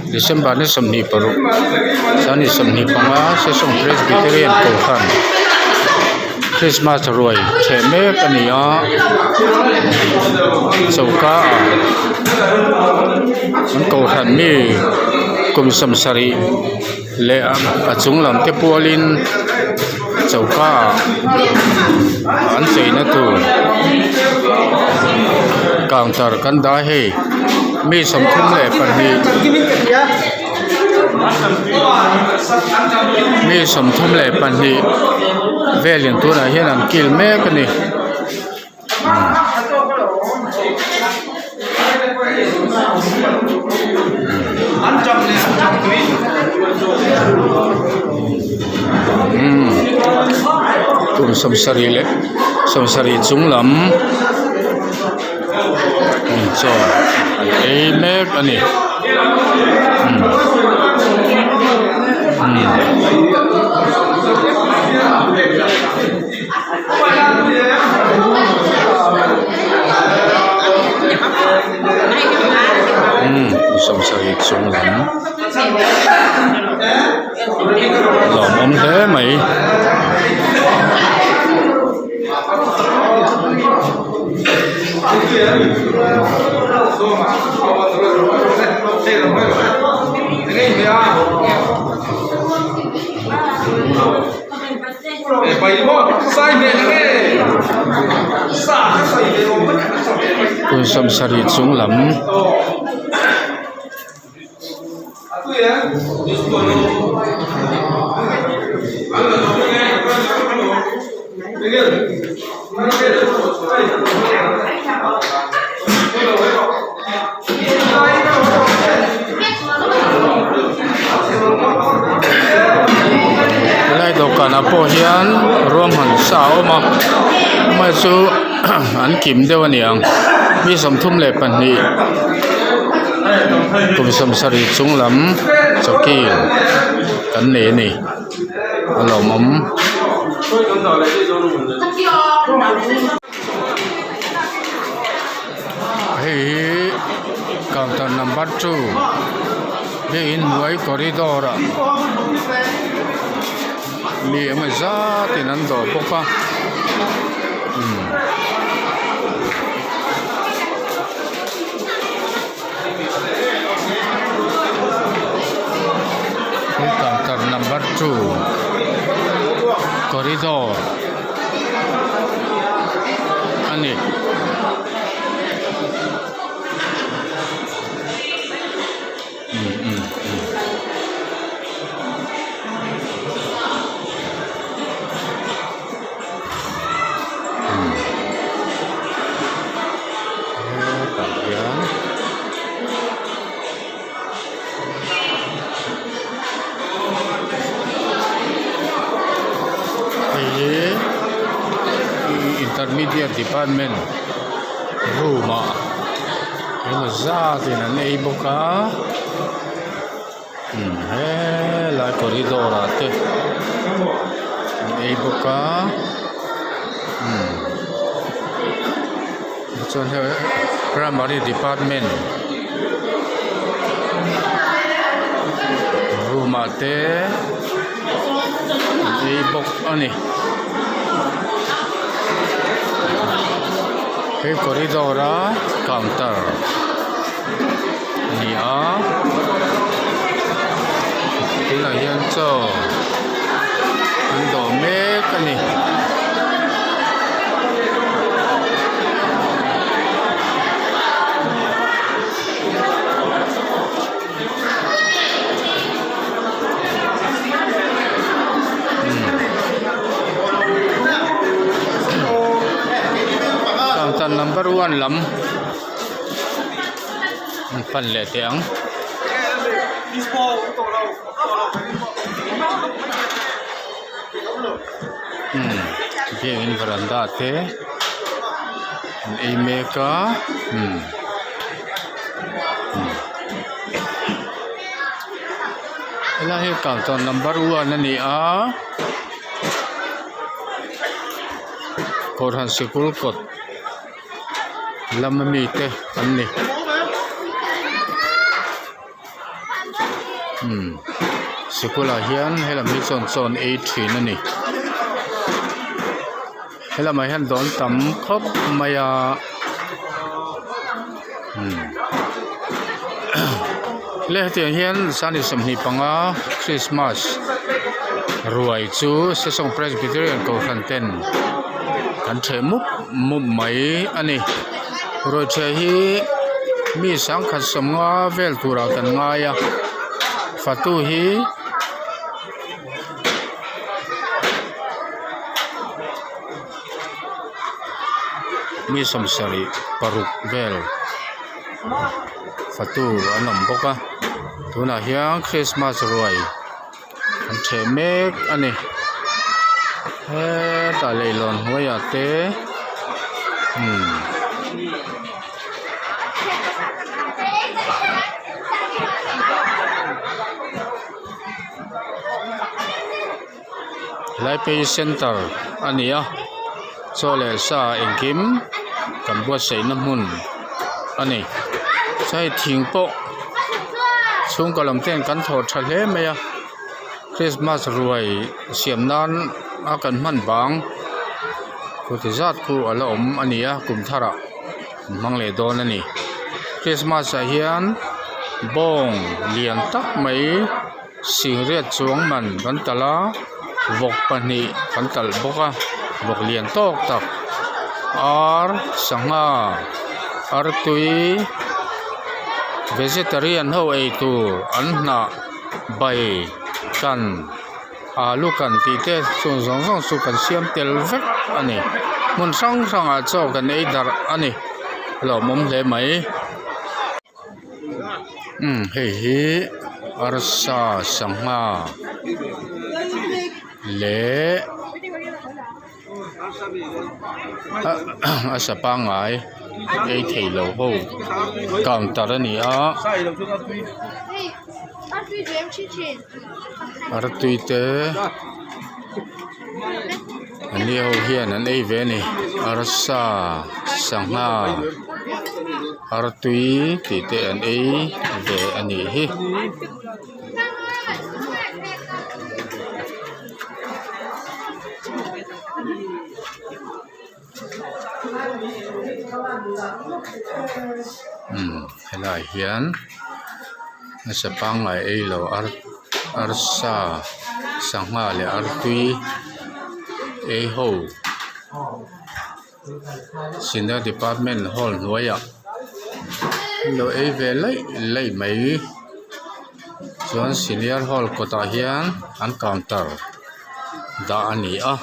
December ni 26 sangni 25 Sesawng Presbyterian Kohhran Christmas ruai chheh mek a ni a choka ah an kohhran mi kum 70 leh a chung lam te pualin choka ah an cheina tur counter kan dah a hei mi 32 mi 32 velin tunah hian an kil mek a ni. Kum 70 leh 70 chung lam chaw an ei mek a ni. 70 chung lam lawmawm hle mai. Kum 70 chung lam Helai dawhkanah pawh hian ruahman sa a awm a amah chu an kim deuh a ni ang mi 32 kum 70 chung lam chawki kan nei a ni a lawmawm. Hei hi counter number 2 hei inhnuai corridor ah mi eng zat in an dawr bawk a umm. Hei counter number 2 corridor a ni. Hetah hian hei hi intermediate department room ah engemaw zat in an ei bawk a helai corridor ah te an ei bawk a chuan hei primary department room ah te an ei bawk a ni he corridor a counter a ni a tunah hian chaw an dawh mek a ni. Counter number 1 lam an pan leh teh ang. Umm biakin veranda te an ei mek a umm umm helai hi counter number 1 a ni a kohhran sikul kawt lama mite an ni. Umm sikul ah hian helam hi chuan chaw an ei thin a ni helamah hian dawn tam khawp mai a umm le hetiang hian sani 25 christmas ruai chu sesawng presbyterian kohhran ten an ṭheh mup mup mai a ni ruai ṭheh hi mi sangkhat sawmnga vel turah kan ngai a fatu hi. Mi 76 vel fatu an awm bawk a tunah hian christmas ruai an ṭheh mek a ni hetah leihlawn hnuaiah te umm. Helai phei hi center a ni a chaw leh sa engkim kan buatsaihna hmun a ni chuan hei thing pawh chhungkaw lam ten kan thawh tha hle mai a christmas ruai siam nan a kan hman bang khu ti zat khu a la awm a ni a kum thar ah an hmang leh dawn a ni christmas ah hian bawng lian tak mai. Singriat chuang man kan talh a vawk pahnih kan talh bawk a vawk lian tawk tak ar sangha artui vegetarian ho ei tur an hnah bai kan alu kan tih te chung zawng zawng chu kan siam tel vek a ni hmun hrang hrangah chaw kan ei darh a ni a lawmawm hle mai. Umm hei hi arsa sangha leh a sa pangngai ei thei lo ho counter a ni a artui te an ni ho hian an ei ve a ni arsa sangha. Artui tih te an ei ve a nih hi. Umm helaiah hian nasa pangngai ei lo arsa sangha leh artui ei ho. Senior department hall hnuaiah an lo ei ve laih laih mai chuan senior hall kawtah hian an counter dah a ni a.